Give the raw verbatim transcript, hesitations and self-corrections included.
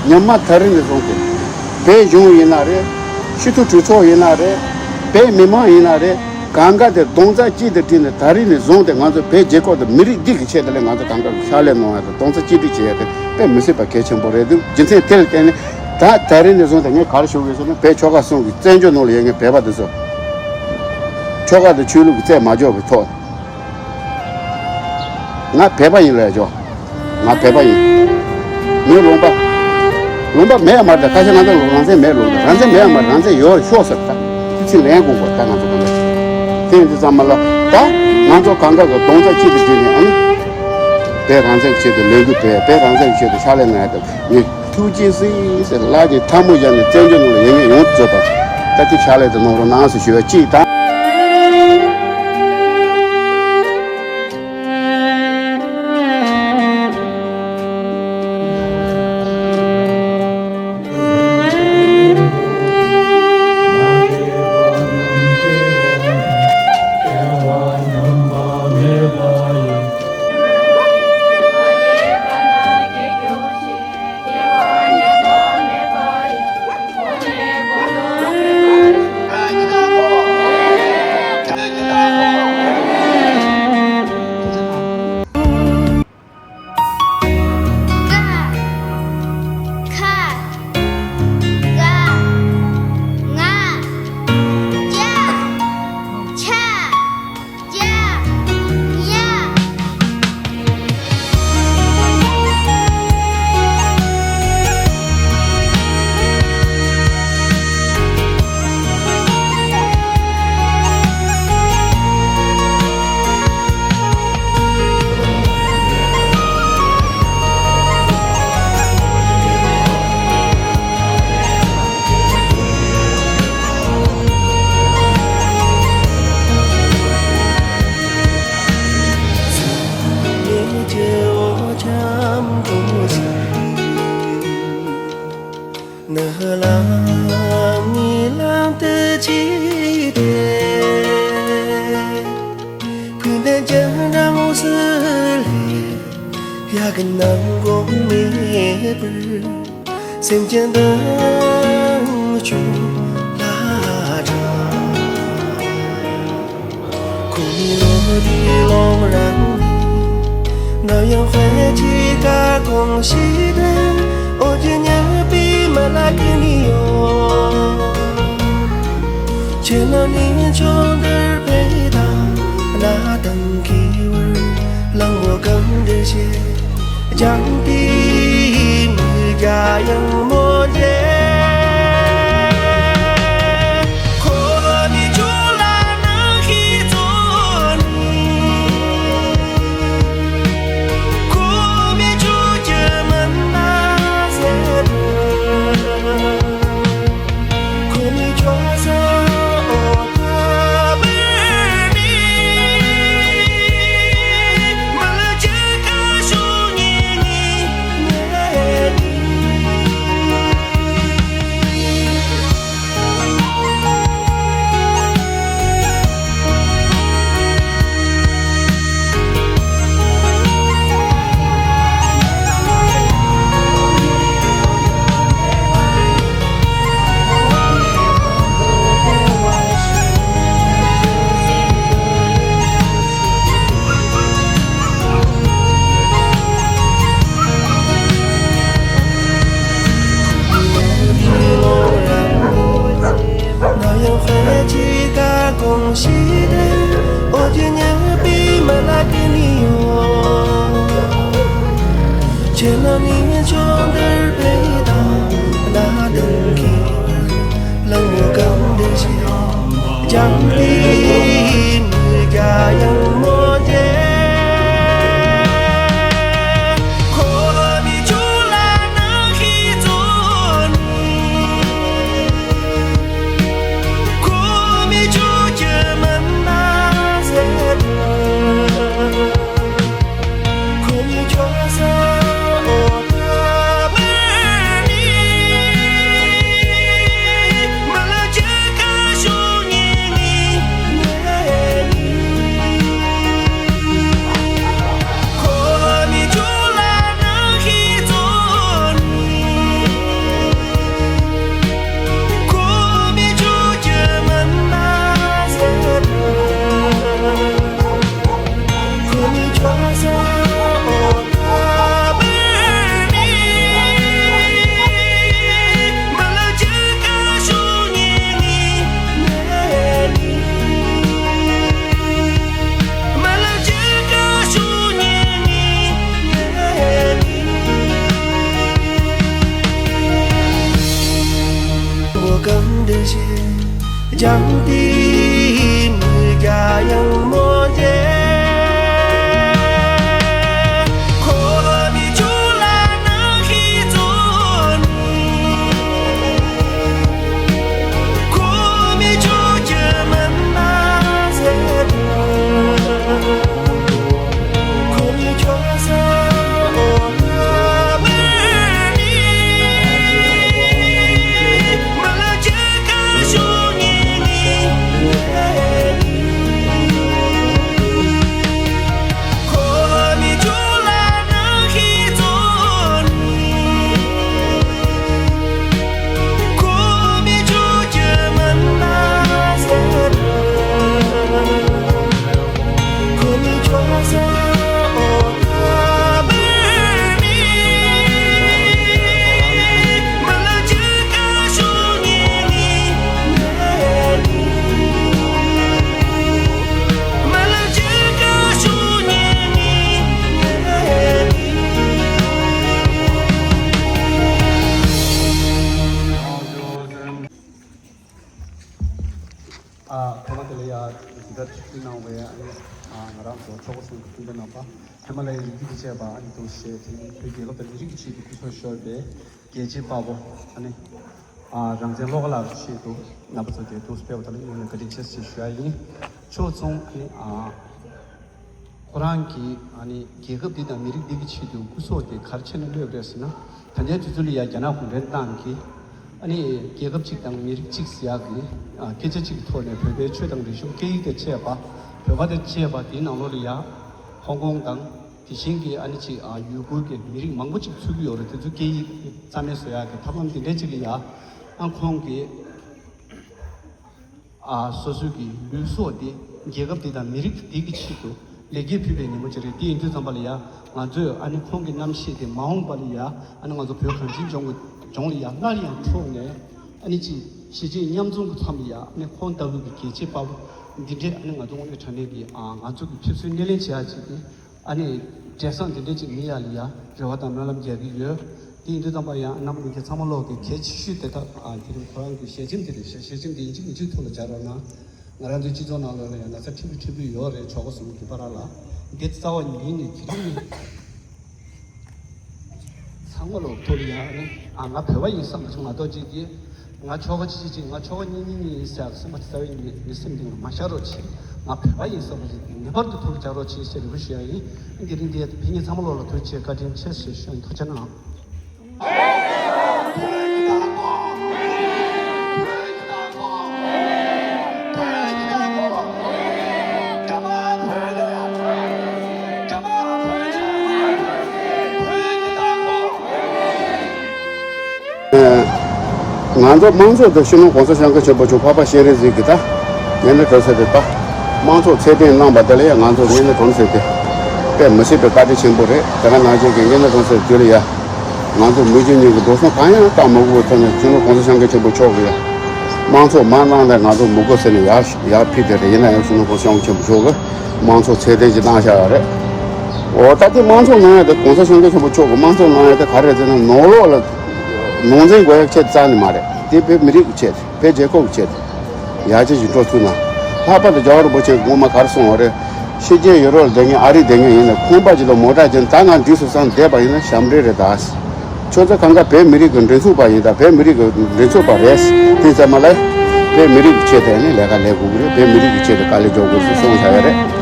ཉི་མ་ད་རིང་ནས་བཟུང་སྟེ། བོད་གཞུང་ཡིན་ན་རེད། སྤྱི་འཐུས་གྲོས་ཚོགས་ཡིན་ན་རེད། བོད་མི་མང་ཡིན་ན་རེད། གང་ག་དེ་རྡོག་རྩ་གཅིག་ཏུ་བསྒྲིལ་ནས་ད་རིང་ནས་བཟུང་སྟེ་ང་ཚོ་བོད་རྒྱལ་ཁབ་དང་མི་རིགས་འདི་གི་ཆེད་དུ་ལས་ང་ཚོ་གང་ག་གི་ཕྱག་ལས་གནང་ཡ་དང་རྡོག་རྩ་གཅིག་སྒྲིལ་བྱེད་ཡ་དེ་དཔེ་མི་སྲིད་པ་གལ་ཆེན་པོ་རེད་འདུག་རྒྱུ་མཚན་དེ་ལ་བརྟེན་ནས་ད་ད་རིང་ནས་བཟུང་སྟེ་ངས་ག་རེ་ཞུ་དགོས་ཟེར་ན། བོད་ཆོལ་ཁ་གསུམ་གྱི་བཙན་བྱོལ་ནང་ལ་ཡོད་མཁན་བོད་པ་དེ་ཚོ་ཆོལ་ཁ་དང་ཆོས་ལུགས་ཀྱི་རྩད་མ་འཇོག་པའི་ཐོག་ནས། ང་བོད་པ་ཡིན་ལབ་ཡ་ཅོ། ང་བོད་པ་ཡིན། མི་ལུང་པ། ལུང་པ་མེད་ཡ་མ་རེད། ད་ཁ་ཤས་ང་ཚོ་རང་བཙན་མེད་ལུང་པ། རང་བཙན་མེད་ཡ་མ་རེད། རང་བཙན་ཡོད་ཤོག་ཟེར། ད་དེ་ཚིག་ལན་དགོངས་པ། ད་ང་ཚོ་གང་ག་དེ་ཡིན་དུས་ཙམ་མ་ལ་ད་ང་ཚོ་གང་ག་གི་རྡོག་རྩ་གཅིག་ཏུ་བསྒྲིལ་ནས། ཨ་ནི་བོད་རང་བཙན་གྱི་ཆེད་དུ་ལས་འགུལ་སྤེལ། བོད་རང་བཙན་གྱི་ཆེད་དུ་ཕྱག་ལས་གནང་ཡ་དང་། ངས་ཐུགས་རྗེ་གཟིགས་ཟེར་ལག་གི་ཐལ་མོ་སྦྱར་ནས་བཙན་བྱོལ་ནང་ལ་ཡོད་མཁན་ཡོངས་སུ་རྫོགས་པ་ད་ལྟའི་ཕྱག་ལས་དེ་གནང་རོགས་གནང་ཟེར་ཞུ་བ་གཅིག་དང་། སེམས་ཅན་དང་བྱུང་ལ་གྲགས། ཁོ་ནི་ལོ་དེའི་ལོང་རང་ནམ་ཡང་དཔེ་ཅིག་ག་གོང་ཞིག་ཏུ། འོ་ཇི་ཉག་པའི་མ་ལ་ཀི་ནི་ཡོད། ཁྱེད་རྣམས་ནི་ཆོས་འདིར་ཕེབས་དང་། གནའ་དང་གི་བར་གླང་པོ་གང་འདྲེན་བྱེད། ལྗང་པའི་མི་དགའ་ཡང་མོ་མཇལ། ཁོ་ནི་ཆུ་ལ་ནང་གི་ཚོ་ནི། ཁོ་མི་ཆུ་ཀྱི་མི་ན་ཟེར། ཁྱེད་རྣམས་ནི་ཆོས་འདིར་ཕེབས་དང་། གནའ་དང་གི་བར་གླང་པོ་གང་འདྲེན་བྱེད། ལྗང་པའི་མི་དགའ་ཡང་མོ་མཇལ། ཁོ་ནི་ཆུ་ལ་ནང་གི་ཚོ་ནི། ཁོ་མི་ཆུ་ཀྱི་མི་ ལྗང་ཏིང་མི་རྒྱ་ཡང་མོ་རྗེ། ཁོ་མི་ཆུ་ལ་ནང་ཧི་ཙོ་ནི། ཁོ་མི་ཆུ་ཅི་མན་ན་ཟེར། ཨ། ཐོག་མ་དེ་ལ་ཡ་འདི་ག་ཁྲིད་གནང་བའི་ཨ་ནི་ཨ་ང་རང་ཚོ་ཆོག་གོ་སོང་གི་སྤུན་ཟླ་རྣམ་པ་ཚང་མ་ལ་ཡ་ཡིད་ཀྱི་བཅས་པ་ཨ་ནི་འདུག་ཞེས་དེ་ནི་བོད་རྒྱལ་ཁབ་དང་མི་རིགས་ཀྱི་ཆེད་དུ་སྐུ་སྲོག་ཤོར་བའི་རྒྱལ་གཅེས་དཔའ་བོ་ཨ་ནི་ཨ་རང་བཙན་བློ་དགའ་ལགས་ཆེད་དུ་རྣམ་པ་ཚོ་དེ་འདུག་སྤེལ་བ་དང་ལ་ཡིན་ནས་བཀའ་དྲིན་ཆེ་ཞེས་ཞུ་ཡ་ཡིན། ཕྱོགས་མཚུངས་ཨ་ནི་ཨ། ཁོ་རང་གིས་ཨ་ནི་རྒྱལ་ཁབ་འདི་དང་མི་རིགས་འདི་གི་ཆེད་དུ་སྐུ་སྲོག་དེ་ག་རེ་བྱས་ནས་སླེབས་རེད་ཟེར་ན། ད་ལྟའི་དུས་ཚོད་ལ་ཡ་རྒྱ་ནག་གུང་ཁྲན་ཏང་གིས་ཨ་ནི་རྒྱལ་ཁབ་གཅིག་དང་མི་རིགས་གཅིག་ཟེར་ཡག་གི་ཨ་སྐད་ཆ་གཅིག་གི་ཐོག་ནས་བོད་པའི་ཆོས་དང་རིག་གཞུང་སྐད་ཡིག་དང་བཅས་པ་བོད་པ་དང་བཅས་པ་དེའི་ནང་ལོགས་ལ་ཡ་ཧོང་ཀོང་དང་དེ་བཞིན་གྱི་ཨ་ནི་ཅིག་ཨ་ཡུ་གུར་གྱི་མི་རིགས་མང་པོ་ཅིག་ཚུད་ཀྱི་ཡོད་རེད། དེ་ཚོའི་སྐད་ཡིག་རྩ་མེད་བཟོ་ཡག་གི་ཐབས་ལམ་དེ་འདྲ་ཅིག་ལ་ཡ་ཨ་ཁོང་གིས། ཨ་སོ་སོའི་གི་ལུས་སྲོག་དེ་རྒྱལ་ཁབ་འདི་དང་མི་རིགས་འདི་གི་ཆེད་དུ་ལེགས་སྐྱེས་ཕུལ་བའི་ཉིན་མོ་ཅིག་རེད། དེ་ཡིན་དུས་ཙམ་པ་ལ་ཡ་ང་ཚོས་ཨ་ནི་ཁོང་གི་རྣམ་ཤེས་དེ་མ་འོངས་པ་ལ་ཡ་ཨ་ནི་ང་ཚོ་བོད་གངས་ཅན་ལྗོངས་ཀྱི་ལྗོངས་ལ་ཡ་སླར་ཡང་འཕྲོག་ནས་ཨ་ནི་ཅིག་གཞིས་བྱེས་མཉམ་འཛོམས་ཀྱི་མཚམས་ལ་ཡ་ཨ་ནི་ཁོང་ལྟ་བུ་གི་རྒྱལ་གཅེས་དཔའ་བོ་འདི་འདྲས་ཨ་ནི་ང་ཚོ་དངོས་གནས་དྲང་གནས་ཀྱི་ཨ་ང་ཚོ་གི་ཕན་ཚུན་སྣེ་ལེན་བྱེད་ཡ་ཅིག་དེ། ཨ་ནི་འབྲས་བཟང་དེ་འདྲ་ཅིག་མི་ཡ་ལ་ཡ་རེ་བ་དང་སྨོན་ལམ་རྒྱག་གི་ཡོད། དེ་ཡིན་དུས་ཙམ་པ་ཡང་རྣམ་པ་ལྷན་རྒྱས་ཚང་མ་ལོག་གི་གལ་ཆེ་ཤོས་དེ་དག་ཨ་དེ་རིང་ཁོ་རང་གི་ཞལ་ཆེམས་དེ་རེད་ཤག་ཞལ་ཆེམས་དེ་ཡིན་གཅིག་མིན་གཅིག་ཐུགས་ལ་འཇགས་རོགས་གནང་། ང་རང་ཚོའི་སྤྱི་ཚོགས་ནང་ལོགས་ལ་ཡང་ན་ཚ་ཕྲན་བུ་ཕྲན་བུ་ཡོད་རེད། ཆོལ་ཁ་གསུམ་གྱི་བར་ལ་འདི་རྩ་བ་ཉིད་ནས་གྱི་རིང་ནས། ཚང་མ་ལོག་ཐུགས་ལ་ཡ་ཨ་ནི་ཨ་ང་བོད་པ་ཡིན་བསམ་པ་ཅིག་མ་གཏོགས་ཅིག་གིས། ང་ཆོལ་ཁ་ཅི་ཅི་ཅི་ང་ཆོལ་ཁ་གཉིས་གཉིས་གཉིས་ཟེར་སེམས་པ་རྩ་བའི་ངའི་སེམས་གཏིང་ལ་མ་ཤར་རོགས་བྱེད། ང་བོད་པ་ཡིན་བསམ་པ་ཅིག་ངེས་པར་དུ་ཐུགས་ལ་འཇགས་རོགས་བྱེད་ཞེས་རེ་སྐུལ་ཞུ་ཡ་ཡིན། འདི་རིང་འདིར་ཕེབས་མཁན་ཚང་མ་ལོག་ལ་ཐུགས་རྗེ་ཆེ་བཀའ་དྲིན་ཆེ་ཞེས་ཞུ་ཡ་ཡིན། ཐུགས་རྗེ་གནང་། ང་ཚོ་དམངས་གཙོ་དང་སྤྱི་ནོར་༸གོང་ས་༸སྐྱབས་མགོན་ཆེན་པོ་མཆོག་འཕགས་པ་སྤྱན་རས་གཟིགས་ཀྱི་ད་ངན་ལ་གྲོལ་ས་དེ་ད་དམངས་གཙོ་ཚད་ལྡན་གནང་བ་དེ་ལ་ཡང་ང་ཚོ་ངན་ལ་གྲོལ་ས་དེ་དཔེ་མི་སྲིད་པའི་བཀའ་དྲིན་ཆེན་པོ་རེད། དེ་ག་ནང་བཞིན་གྱི་ངན་ལ་གྲོལ་ས་དེ་ལ་ཡང་ང་ཚོ་མི་རྒྱུ་གཉིས་ཀྱི་འགྲོ་སོང་གང་ཡང་བཏང་མ་དགོས་པའི་ཐོག་ནས་སྤྱི་ནོར་༸གོང་ས་༸སྐྱབས་མགོན་ཆེན་པོ་མཆོག་གིས་ཡང་དམངས་གཙོ་མར་གནང་ལ་ང་ཚོ་མི་དགོས་ཟེར་ནས་ཡར་ཡར་ཕུལ་དེ་རེད། ཡིན་ན་ཡང་སྤྱི་ནོར་༸གོང་ས་༸སྐྱབས་མགོན་ཆེན་པོ་མཆོག་གིས་དམངས་གཙོ་ཚད་ལྡན་ཅིག་གནང་བཞག་ཡོད་རེད། འོ་ད་དེ་དམངས་གཙོ་གནང་ཡ་དེ་༸གོང་ས་༸སྐྱབས་མགོན་ཆེན་པོ་མཆོག་གིས་དམངས་གཙོ་གནང་ཡ་དེ་ག་རེ་ཟེར་ན་ནང་ལོགས་ལ་ནང་འཛིང་དགོས་ཡ་ཆེད་རྩ་ནས་མ་རེད། དེ་བོད་མི་རིགས་ཀྱི་ཆེད་དེ་བོད་རྒྱལ་ཁབ་ཀྱི་ཆེད་དེ་ཡར་རྒྱས་ཀྱི་འགྲོ་ཐུབ་ན། ལྷག་པར་དུ་རྒྱལ་བ་རིན་པོ་ཆེས་སྔོན་མ་ག་རེ་གསུངས་པ་རེད། ཕྱི་རྒྱལ་ཡུ་རོབ་ལ་བསྡད་མཁན་ཨ་རི་བསྡད་མཁན་ཡིན་ན་ཁང་པ་ཅིག་ལ་མོ་ཊ་ཅིག་ད་ང་འགྲིག་སོང་བསམ་བསྡད་པ་ཡིན་ན་ཞབས་འདྲེན་རེད་ད། ཁྱོད་ཚོ་གང་ག་བོད་མི་རིགས་ཀྱི་མགྲིན་ཚབ་པ་ཡིན་ད། བོད་མི་རིགས་ཀྱི་མགྲིན་ཚབ་པ་རེད། དེ་ཙམ་མ་ལས་བོད་མི་རིགས་ཀྱི་ཆེད་དུ་ནི་ལས་ཀ་ལས་དགོས་ཀྱི་རེད། བོད་མི་རིགས་ཀྱི་ཆེད་དུ་དཀའ་ལས་རྒྱག་དགོས་ཞེས་གསུངས་བཞག་ཡོད་རེད།